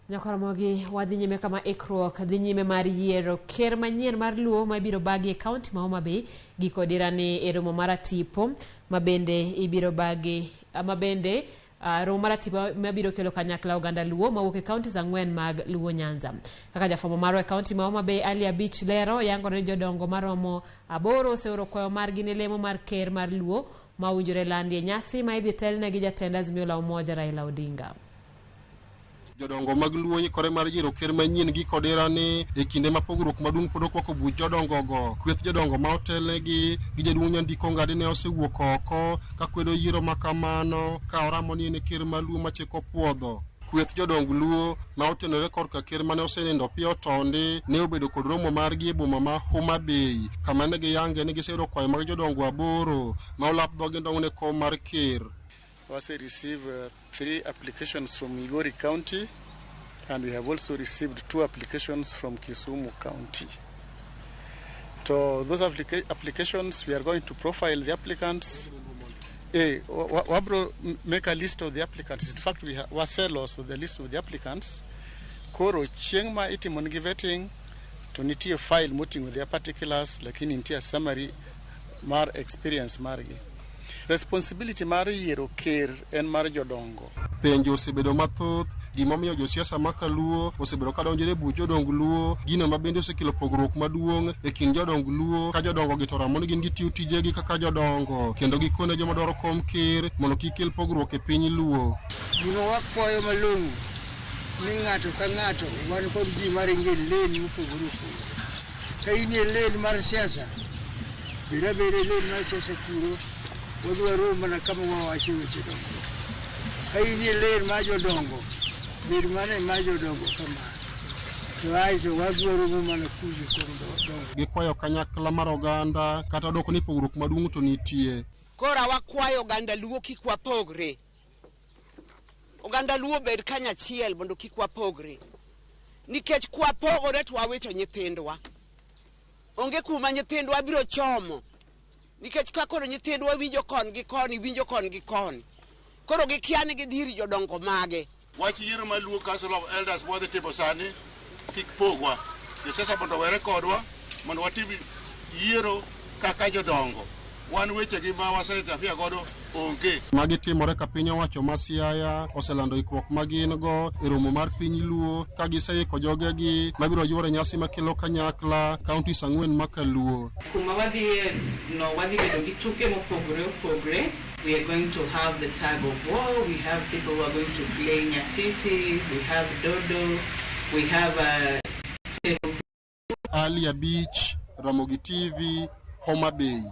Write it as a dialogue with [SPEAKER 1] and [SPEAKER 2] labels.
[SPEAKER 1] Nyakoromogi wadhi nyime kama ikruok dhi nyime mar yiero ker manyien mar Luo ma ibiro bagi e kaunti ma Homa Bay. Giko dira ni e romo mar atipo ma bende ibiro bagi ma bende romo mar atipo mabiro kelo kanyakla oganda Luo mawuok e kauntis ang'wen mag Luo Nyanza. Kaka jafwambo marwa e kaunti ma Homa Bay Ali Abich lero, yangore ni jodongo maromo aboro oseoro kwayo margi ne lemo mar ker mar Luo ma owinjore landi e nyasi ma idhi telne gi jatend Azimio la Umoja Raila Odinga.
[SPEAKER 2] Jodongo mag Luo ikore mar yiero ker manyien gi kodera ni e kinde ma pogruok maduong' pod okwako buch jodongogo. Kweth jodongo ma otelnegi gi jaduong' Nyandiko Ongadi ne osewuok oko ka kwedo yiero ma kamano ka oramo ni en e ker mar Luo ma chik opuodho. Kweth jodong Luo ma otenore korka ker mane osenindo piyo tondi ne obedo kod romo margi e boma ma Homa Bay kama ne giyange ni giseyudo kwayo mag jodongo aboro ma olap dhogi ndong' ne kom mar ker.
[SPEAKER 3] Wase receive 3 applications from Migori County and we have also received 2 applications from Kisumu County. So those applications, we are going to profile the applicants. Wabro make a list of the applicants. In fact, we wasell also the list of the applicants. Koro chieng' ma itimo nigi vetting to nitie file moting'o their particulars, lakini nitie summary mar experience margi. Responsibility mar yiero ker en mar jodongo.
[SPEAKER 2] Penjo osebedo mathoth gimomiyo josiasa ma kaluo osebedo ka donjore e buch jodong Luo, gino ma bende osekelo pogruok maduong' e kind jodong Luo ka jodongo gi to ramo ni gin gitiyo tijegi kaka jodongo kendo gikone joma dwaro kom ker mondo kik kel pogruok e piny Luo.
[SPEAKER 4] Gima wakwayo malong'o ni ng'ato ka ng'ato wan kod ji maringo e lane mopogore opogore. Ka in e lane mar siasa, bed abeda e lane mar siasa kuro, wadhi warom mana kama wawache weche dongruok. Ka in e lane mar jodongo, bed mana e mar jodongo kamano. To aeto wadhi waromo mana kucho kuom dongo.
[SPEAKER 2] Gikwayo kanyakla mar oganda kata doko ni pogruok maduong' to nitie.
[SPEAKER 5] Koro wakwayo oganda Luo kik wapogre. Oganda Luo bed kanyachiel mondo kik wapogre. Nikech kwapogore to wawito nyithindwa. Onge kuma nyithindwa biro chomo. Nikech ka koro nyithindwa winjo kon gi koni, winjo kon gi koni. Koro gikia ni gidhi ir jodongo mage.
[SPEAKER 6] Wach yiero mar Luo Council of Elders mwadhi timo sani kik pogwa. Josiasa mondo owere kodwa mondo watim yiero kaka jodongo. Wan wechegi ma wase interfere godo onge.
[SPEAKER 2] Magi timore ka piny owacho ma Siaya oselando ikruok ma gin go e romo mar piny Luo ka giseiko jogegi mabiro yuoro e nyasi makelo kanyakla counties ang'wen ma kaluo.
[SPEAKER 7] Kuma wadhiye no wadhi bedo gi tuke mopogore opogore. We are going to have the tug of war, we have people who are going to play nyatiti, we have dodo, we have a table.
[SPEAKER 2] Ali Abich, Ramogi TV, Homa Bay.